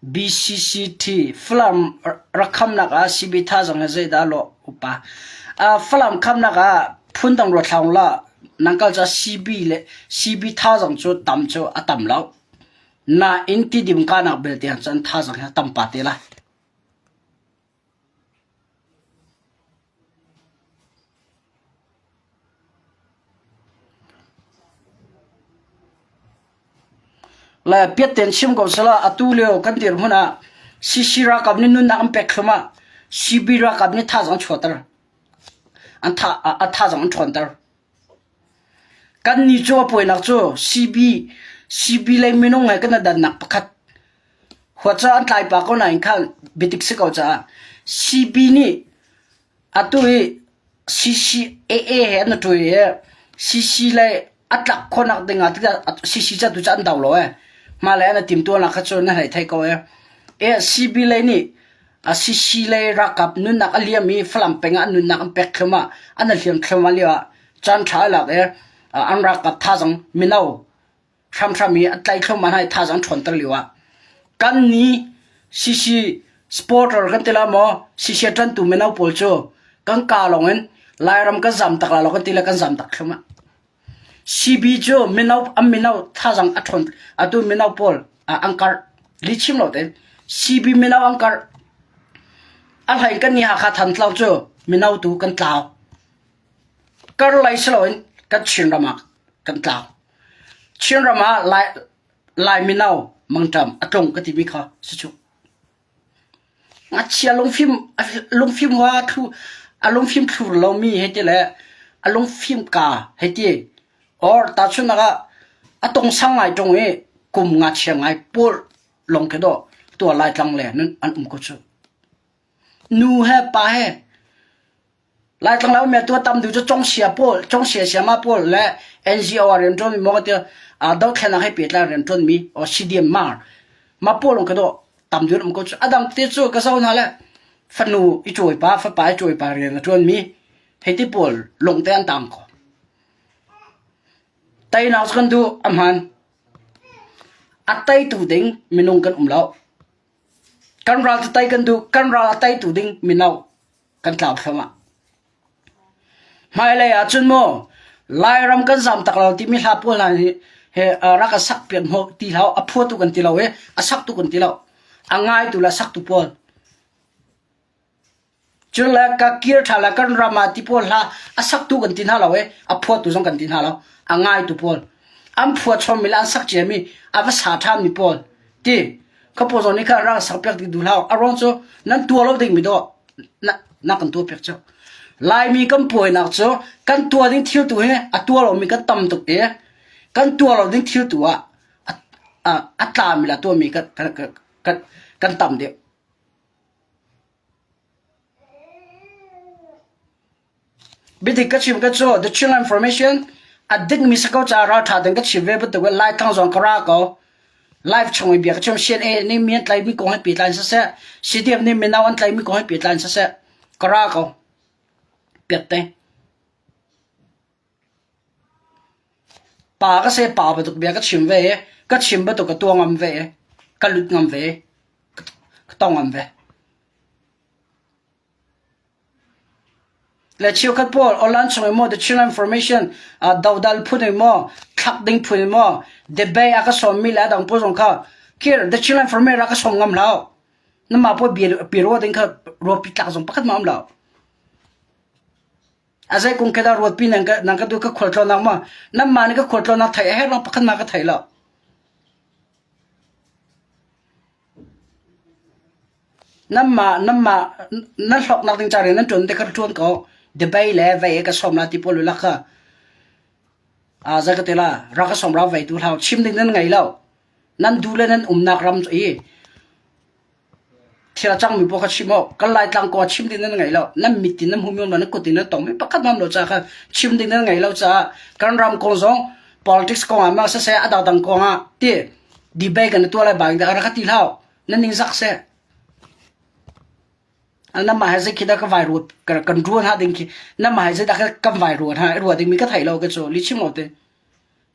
S1: BCCT Falam rak khamnak ah CB thazaang he zeidah a lawh upa? Falam khamnak ah phundang ruat hlah ulaw nang kal caah CB le CB thazaang cu tam cu a tam lo. Nain Tidim kahnak belte ah cun thazaang hi a tam pah te lai. Le piatten chim ko sala atu lio kan dirhmun ah CC ralkap nih nunnak an pek thlum ah CB ralkap nih thazaang an chuahter. An tha a thazaang an ṭhawnter. Kannih cu a puainak cu CB CB lei minung he kan i dannak pakhat huat cu an tlai pah ko nain khan biatik si ko caah CB nih atu hi CCAA he an i ṭuai i CC lei a tlak khawhnak ding ah tikah CC ca tu cu an do lo ee. Hmailei an i timtuahnak kha cu na hlei thei ko ee. E CB lei nih a CC lei ralkap nunnak a liam i Falam peng ah an nunnak an pek thluahmah an i hliam thluahmah lio ah caan ṭha a lak i an ralkap thazang mino hramhram i a tlaih thluahmah hna i thazang ṭhawnter lio ah kan ni CC supporter kan ti la maw CC a ṭantu mino pawl cu kan kaa lawng in Lairam kan zam tak la lo kan ti le kan zam tak thluahmah. CB cu mino an mino thazang a ṭhawn atu mino pawl an karh lihchim lo tein CB mino an karh a hlei kan nih Hakha Thantlang cu mino tu kan tlau kar lei si loin kan Chinram ah kan tlau Chinram ah Lai Lai mino mangṭam a tlung ka timi kha si cu. Ngakchia lungfim lungfim hua thlu a lungfim thlur lomi hei ti le a lungfim ka hei ti or tahchunhnak ah a tungsang ngai ṭung i kum ngakchia ngai pawl lawng khi dawh tuah Laitlang le nun an um ko cu. Nu he pa he Laitlang le ummi atu tam deuh cu Congsia pawl, Congsia siama pawl le NGO ah rianṭuanmi maw ka ti ah dothlennak he pehtlai rianṭuanmi or CDM mar ma pawl lawng ka dawh tam deuh an um ko cu. A dang te cu ka zoh hna le fanu i cawi pa, fapa i cawi pa rian a ṭuanmi hei ti pawl lung te an tang ko. Teinak cu kan duh a hmaan. A teitu ding minung kan um lo. Kan ral cu tei kan duh. Kan ral a teitu ding mino kan tlau thluahmah. Hmailei ah cun maw Lairam kan zam tak lo timi hla pawl hna hi he rak a sak piak hnawh ti hlah a phuatu kan ti lo i a saktu kan ti lo. A ngaitu le a saktu pawl. Cun le ka kir ṭha le kan ram ah ti pawl hla a saktu kan ti hna lo i a phuatu zong kan ti hna lo. A ngaitu pawl. An phua chommi le an sak ciami a va sa ṭhanmi pawl ti kha pawl zong nih khan rak sak piak ding duh hlah. A ruang cu nan tuah lo dingmi dawh na, na kan tuah piak cu. Laimi kan puainak cu kan tuah ding thil tu hi a tuah lomi kan tam tuk i kan tuah lo ding thil tu ah a, a, a tlami le a tuahmi kan, kan, kan, kan tam deuh. Biadik ka chim ka cu the Chinland Information a dikmi si ko caah ralṭha tein ka chim ve bantuk in Laitlang zong ka ra ko. Live chung i bia ka chim CNA nih mi an tlaimi kong he pehtlai in siseh, CDF nih mino an tlaimi kong he pehtlai in siseh, ka ra ko. Piatte. Pa ka se pa bantuk bia ka chim ve i ka chim bantuk ka tuah ngam ve i ka lut ngam ve i ka tong ngam ve. Le cheukhat pawl online chung in maw the Chinland Information dodal phun in maw thlak ding phun in maw debate a ka sawmmi le a dang pawl zong kha kir the Chinland Information a ka sawm ngam hlah. Namah pawl bia ruah ding kha ruahpi tlak zong pakhat ma um lo. A zei kung khi dah ruatpi nan ka nan ka duh ka khualtlawnnak ma nanmah nih ka khualtlawnnak theih a herh lo pakhat ma ka thei lo. Nanmah nanmah nan hlawknak ding ca rian nan ṭuan te kha ṭuan ko. Debate le vei ka sawm la ti pawl lak kha a zei ka ti la rak ka sawm ra vei tu hlah chim ding nan ngei lo. Nan duh le nan umnak ram i thil a cangmi pawl kha chim awk kan Laitlang ko chim ding nan ngei lo. Nan mit in nan hmu mi nan kut in nan tong mi pakhat mam lo ca kha chim ding nan ngei lo caah kan ram kong zong politics kong ah ma siseh a dangdang kong ah ti debate kan tuah lai bang dah rak ka ti hlah. Nan ning zak seh. Namah he zei khi dah ka vai ruat kan ruan ha ding khi namah he zei dah kan vai ruan ha ruat ding mi ka thei lo ka cu li chim lo te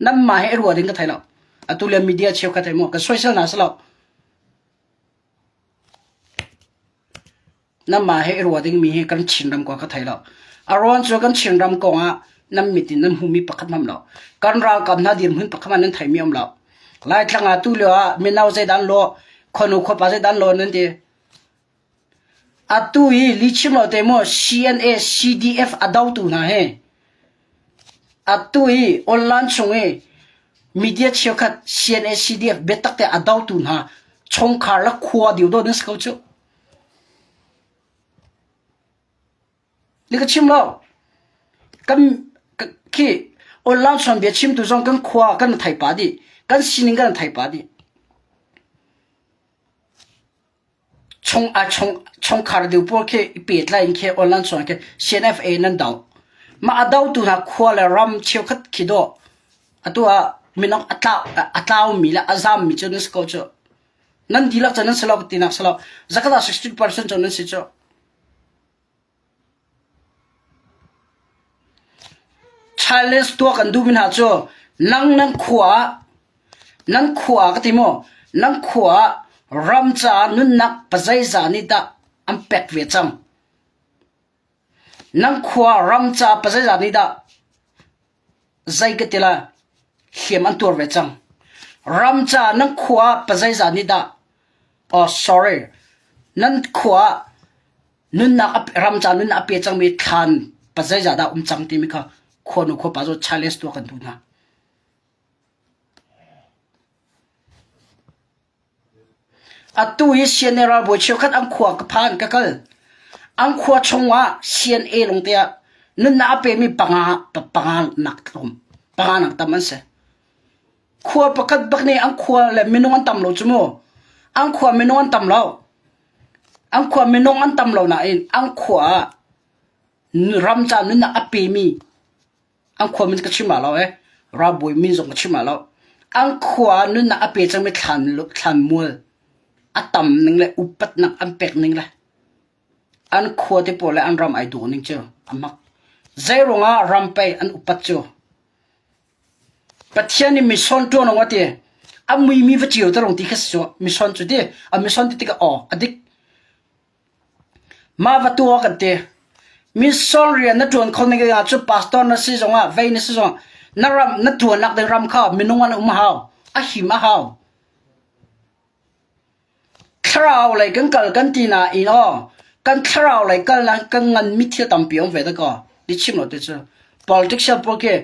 S1: namah he ruat ding ka thei lo atu le media cheu ka thei mo ka soisel na salo Nanmah he i ruah dingmi hi kan Chinram kong ka thei lo. A ruang cu kan Chinram kong ah nan mit in nan hmuhmi pakhat hmanh lo. Kan ralkap hna dirhmun pakhat hmanh nan theimi um lo. Laitlang ah tu lio ah mino zeidah an lawh, khuanu khuapa zeidah an lawh nan ti. Atu hi lihchim lo te maw CNA, CDF a dotu hna hi atu hi online chung i media cheukhat CNA, CDF biatak te a dotu hna chungkhar le khua diu dawt nan si ko cu. Ni ka chim lo. Kan khi online chawn bia chimtu zong kan khua kan thei pa dih. Kan sining kan thei pa dih. Chung a chung chungkhar deu pawl khi i pehtlai in khi online chawn khi CNFA nan do. Mah a dotu hna khua le ram cheukhat khi dawh atu ah minung a tlau a tlaumi le a zammi cu nan si ko cu. Nan dihlak cu nan si lo tinak si lo. Zakhat ah 60% cu nan si cu. Challenge tuah kan duhmi hna cu nang nan khua ah nan khua ah ka ti maw nan khua ah ram caah nunnak pazeizah nih dah an pek ve cang. Nan khua ram caah pazeizah nih dah zei ka ti lai hliam an tuar ve cang. Ram caah nan khua ah pazeizah nih dah oh sorry nan khua ah nunnak ram ca nunnak a pe cangmi thlan pazeizah dah um cang timi kha khuanu khuapa cu challenge tuah kan duh hna. Atu hi CNA ralbawi cheukhat an khua ka phan ka kal. An khua chungah CNA lungte ah nunnak a pemi panga panga nak tlawm panga nak tam an si. Khua pakhat bak nih an khua le minung an tam lo cu mu. An khua minung an tam lo. An khua minung an tam lo nain an khua ah ram ca nunnak a pemi an khua min ka chim ah lo eh ralbawi min zong ka chim ah lo an khua ah nunnak a pe cangmi thlan thlanmual a tam ning le upatnak an pek ning le an khua te pawl le an ram ai dawh ning cu a mak zei ruangah ram pei an upat cu Pathian nih mission ṭuan awk a ti. A muimi va cio te rung ti kha si cu. Mission cu ti. A mission ti tikah aw a dik. Mah va tuah kan ti. Mission rian na ṭuan kho ning ah cu pastor na si zongah vei na si zongah na ram na ṭuannak ding ram kha minung an um a hau. A him a hau. Thlarau lei kan kal kan ti nain aw kan thlarau lei kal na kan ngan mi thil tampi um ve da kaw ni chim lo te cu politics pawl khi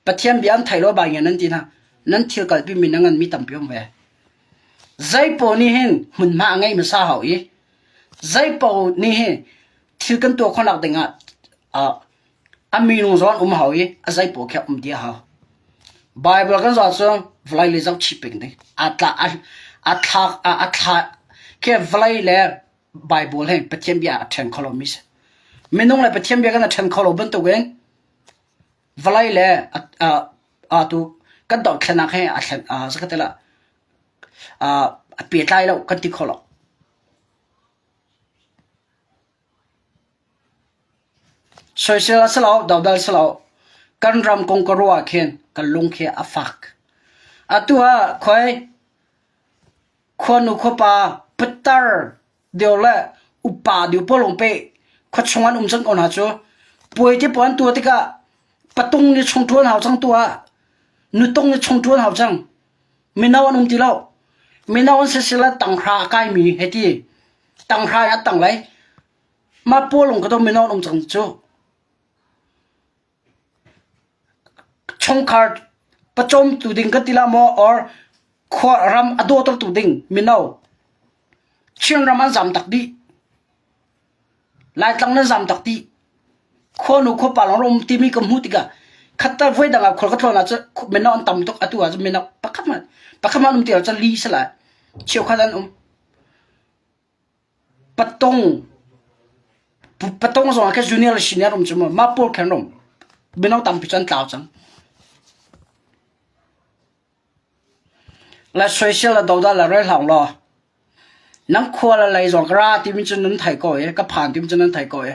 S1: Pathian bia an thei lo bai nge nan ti hna nan thil kalpi mi na ngan mi tampi um ve. Zeipaoh nih hin hmunhma a ngei hmasa hau i zeipaoh nih hin thil kan tuah khawhnak dingah uh, a minung zawn um hau i a zeipaoh khi um dih a hau. Bible kan zoh ahcun vawlei le zoh chih peng ding. A tla a a thla a thla khi vawlei le Bible he Pathian bia a ṭhen kho lomi si. Minung le Pathian bia kan a ṭhen kho lo bantukin vawlei le atu kan dothlennak he a thlen zakatela a pehtlai lo kan ti kho lo. Soisel a si lo, dodal si lo. Kan ram kong ka ruah khin kan lung khi a fak. Atu ah khoi khuanu khuapa putar deuh le upa deuh pawl lawng pei khuachung an um cang ko hna cu. Puai te pawl an tuah tikah patung nih chung ṭuan hau cang tu ah nutung nih chung ṭuan hau cang. Mino an um ti lo. Mino an si sila tanghra a kaimi he ti. Tanghra in a tang lai. Mah pawl lawng ka do mino an um cang cu. Chungkhar pawcawmtu ding kan ti la maw or khua ram a dawtertu ding mino Chinram an zam tak dih. Laitlang nan zam tak dih. Khuanu khuapa lawng um timi ka hmuh tikah khatta voi dang ah khual ka tlawn ahcun mino an tam tuk atu ahcun mino pakhat hmanh pakhat hmanh um ti lo cun li si lai. Cheukhat an um. Patong patong zong ah khin junior le senior um cu mu mah pawl khin an um. Mino tampi cu an tlau cang. Le soisel le dodal le rel hlah law nan khua le lei zong ka ra timi cu nan thei ko i ka phan timi cu nan thei ko i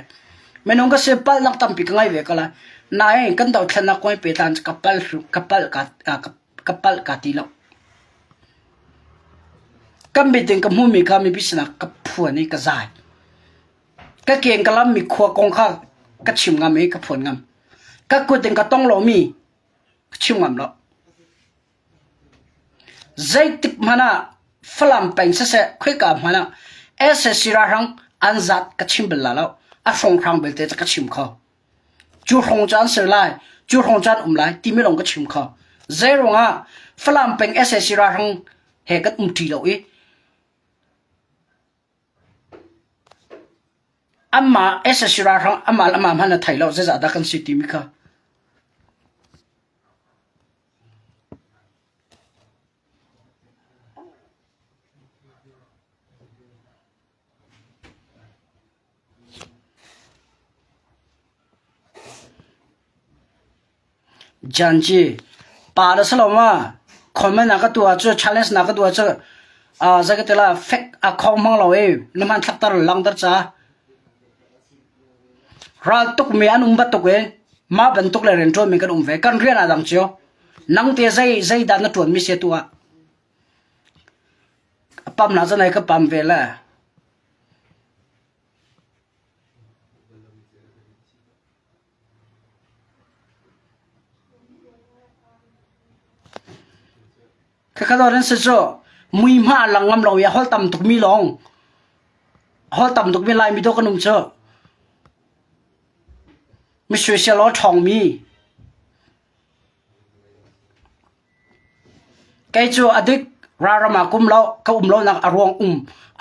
S1: minung ka si palhnak tampi ka ngei ve ko lai. Nain kan dothlennak kong i pehtlai cu ka palh ka palh ka ka palh ka ti lo. Kan mit in ka hmuhmi kha mipi sinah ka phuan i ka zai. Ka keng ka lammi khua kong kha ka chim ngam i ka phuan ngam. Ka kut in ka tong lomi ka chim ngam lo. Zeitik hmanh ah Falam peng siseh khoika hmanh ah SAC ralhrang an zat ka chim bal la lo. A hrawnghrang belte cu ka chim kho. Cu hrawng cu an ser lai, cu hrawng cu an um lai timi lawng ka chim kho. Zeiruangah Falam peng sac ralhrang he kan um ṭi lo i amah sac ralhrang amah le amah hmanh a thei lo zeizah dah kan si timi kha. Janji pa na si lo ma? Comment na ka tuah cu challenge na ka tuah cu zei ka ti la fek a khong hmang lo i na hmanthlak tar langter ca. Ral tuk mi an um bantuk i mah bantuk le rian ṭuan mi kan um ve. Kan rian aa dang cio. Nang te zei zei dah na ṭuan mi si tu ah? A pam na cu nai ka pam ve le. Khakha dawr an si cu muihma a lang ngam lo i a holh tam tukmi lawng holh tam tukmi Laimi dawh kan um cu. Misuaisial aw ṭhawngmi. Kei cu a dik ralram ah kum lo ka um lonak a ruang um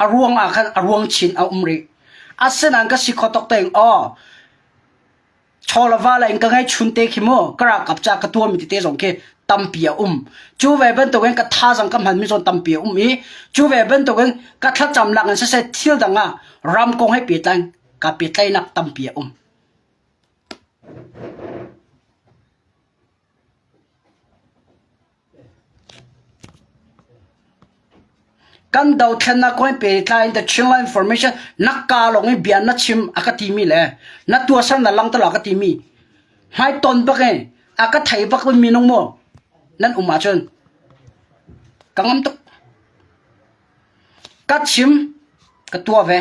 S1: a ruang ah khan a ruang chin a um rih. Asinain ka si kho tuk tein aw chaw le va le in ka ngeihchun te khi mu ka ralkap ca ka tuahmi tete zong khi tampi a um. Cu ve bantukin ka thazaang ka hmanmi zong tampi a um i cu ve bantukin ka thlacamnak in siseh thil dang ah ram kong he pehtlai kaa pehtlaihnak tampi a um. Kan dothlennak kong he pehtlai in The Chinland Information na kaa lawng i bia na chim a ka timi le na tuahser na langhter a ka timi hmaitonh bak in a ka thei bak mi minung maw nan um ahcun ka ngam tuk. Ka chim, ka tuah ve.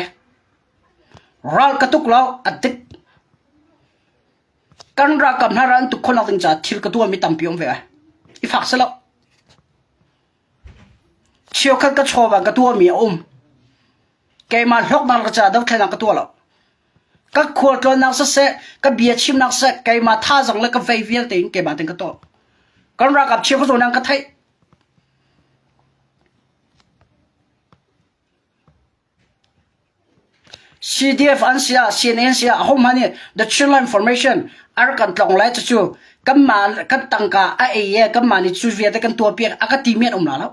S1: Ral ka tuk lo, a dik. Kan ralkap hna ral an tuk khawhnak ding caah thil ka tuahmi tampi um ve ai. I fak si lo. Cheukhat ka chawva ka tuahmi a um. Keimah hlawknak ka caah dothlennak ka tuah lo. Ka khualtlawnnak siseh, ka bia chimnak siseh, keimah thazaang le ka vei vialte in keimah tein ka tuah. Kan ralkap cheukhat zawn an ka theih. CDF an si ah CNN si ah ahohmanh nih the Chinland Information a rak kan tlawng lai cucu kanmah kan tangka a ei i kanmah nih cu vialte kan tuahpiak a ka timi an um la lo.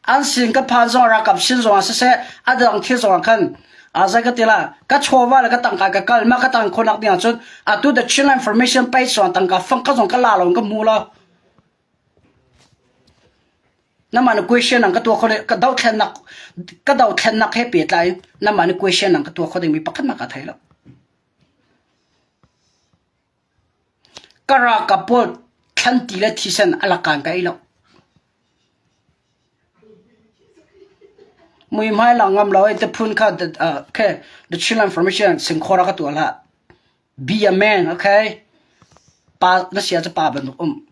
S1: An sin ka phan zong ralkap sin zong ah siseh a dang thil zong ah khan zei ka ti la ka chawva le ka tangka ka kal ma ka tang khawhnak ding ahcun atu the Chinland Information page zong tangka fang ka zong ka la lo in ka hmu lo. Namah na question ang ka tuah kho ka dothlennak ka dothlennak he pehtlai in namah na question ang ka tuah kho dingmi pakhat mah ka thei lo. Ka ralkap pawl thlanti le thisen a lakaan ka ei lo. Muihmai lang ngam lo i te phun kha okay, the Chinland Formation singkhor ah ka tuah hlah. Be a man, okay? Pa na sia cu pa bantuk um.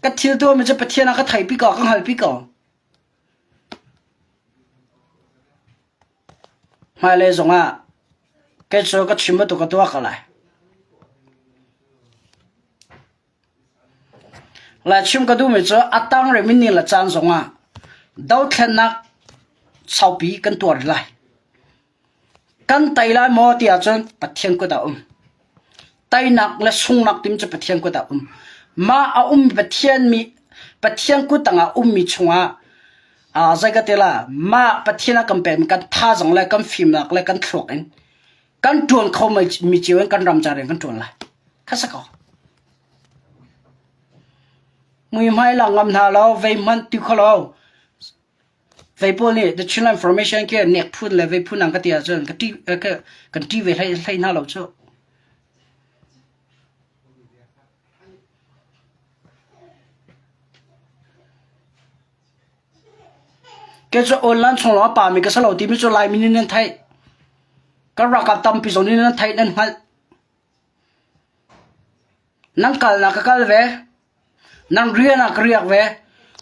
S1: Ka thil tuahmi cu Pathian ah ka theipi ko, ka hngalpi ko. Hmailei zongah kei cu ka chim bantuk ka tuah ko lai. Lai chim ka duhmi cu a tang rihmi ni le caan zongah dothlennak saupi kan tuar rih lai. Kan tei lai maw ti ahcun Pathian kut ah a um. Teinak le sunghnak timi cu Pathian kut ah a um. Mah a ummi Pathian mi Pathian kut tangah ummi chungah aa zei ka ti la mah Pathian a kan pekmi kan thazaang le kan fimnak le kan thluak in kan ṭuan kho mi cio in kan ram ca rian kan ṭuan lai. Kha si ko. Muihmai lang ngam hna lo, vei hmanh ti kho lo. Vei pawl nih the Chinland Formation khi nek phun le vei phun ang ka ti ahcun ka ṭi, kan ṭi ve hlei, hlei hna lo cu. Kei cu online chung lawng a pami ka si lo timi cu Laimi nih nan theih. Kan ralkap tampi zong nih nan theih nan hngalh. Nan kalnak ka kal ve. Nan rian ah ka riak ve.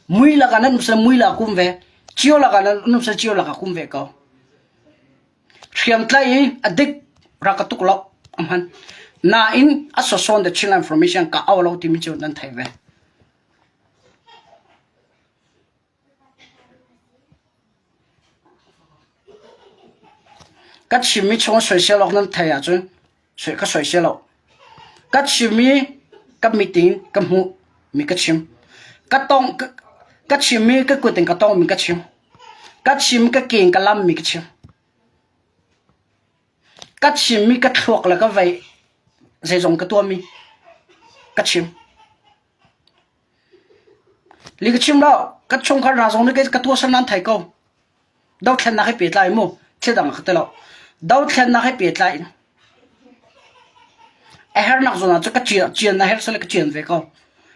S1: Mui lakah nan um seh mui lakah kum ve. Cio lakah nan um seh cio lakah kum ve ko. Hriamtlai i a dik rak ka tuk lo a hman. Nain a sosawn the Chinland Formation ka au lo timi cu nan theih ve. Ka chimmi chung soisel awk nan theih ahcun ka soisel lo. Ka chimmi ka mit in ka hmuhmi ka chim. Ka tong ka chimmi ka kut in ka tongmi ka chim. Ka chim ka ke in ka lammi ka chim. Ka chimmi ka thluak le ka vei zeizong ka tuahmi ka chim. Li ka chim lo, ka chungkhar hna zong nih ka tuahser nan thei ko. Dothlennak he pehtlai mu, thil dang ka ti lo. Dothlennak he pehtlai in a hernak zawn ah cu ka cian a herh sile ka cian ve ko.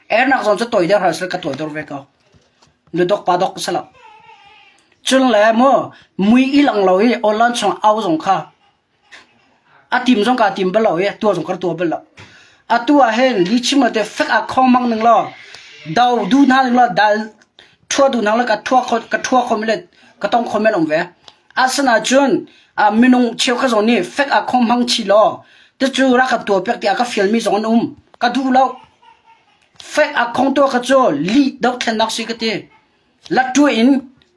S1: A hernak zawn cu toidor har sile ka toidor ve ko. Nu dok pa dok ka si lo. Cun le mu mui i lang lo i online chung au zong kha A tim zong kaa tim bal lo i tuah zong ka tuah bal lo. Atu ah hin lihchim lo te fek ah khong mang ning law do duh hna ning law dal ṭhua duh hna law ka ṭhua kho ka ṭhua kho mi le ka tong kho men um ve. Asinain minung cheukhat zong nih fek ah khong hmang chih law cucu rak kan tuah piak tiah ka fialmi zong an um. Ka duh lo. Fek ah khong tuah kha cu lih dothlennak si ka ti. Lattuai in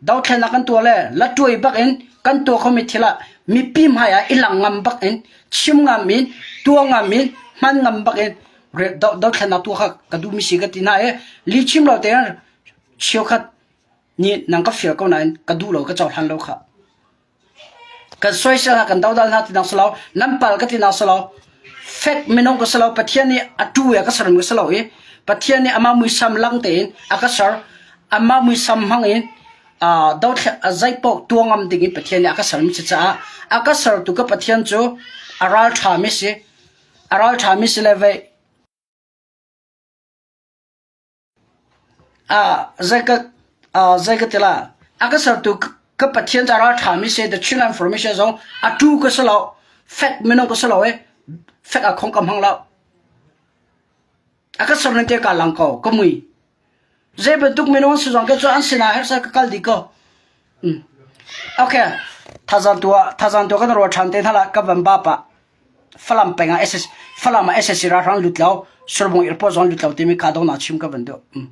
S1: dothlennak kan tuah le lattuai bak in kan tuah khomi thil ah mipi hmai ah i lang ngam bak in chim ngam in tuah ngam in hman ngam bak in dothlennak tuah kha ka duhmi si ka ti hna i lihchim lo tein cheukhat nih nang ka fial ko nain ka duh lo ka cohlan lo kha. Kan soisel hna, kan dodal hna tinak si lo, nan pal ka tinak si lo, fek minung ka si lo, Pathian nih a tu i a ka sermi ka si lo i Pathian nih amah muisam lang tein a ka ser, amah muisam hmang in uh, dothla zeipaoh tuah ngam ding in Pathian nih a ka sermi si caah a ka sertu ka Pathian cu a ral ṭhami si, a ral ṭhami si le vei. Zei ka zei ka ti la a ka sertu ka Pathian ca ral ṭhami si the Chin Information zong a tu ka si lo fek minung ka si lo i fek a khong ka hmang lo. A ka ser ning te ka lang ko ka mui. Zei bantuk minung si zong ke cu an sinah hersa ka kal dih ko. Mm. Okay. Thazang tua thazang tua kan ruah ṭhan te hna la ka van ba pa Falam peng ah SS Falam ah SSC ralhrang lut lo Surbung airport zong lut lo timi ka dong na chim ka van duh. Mm.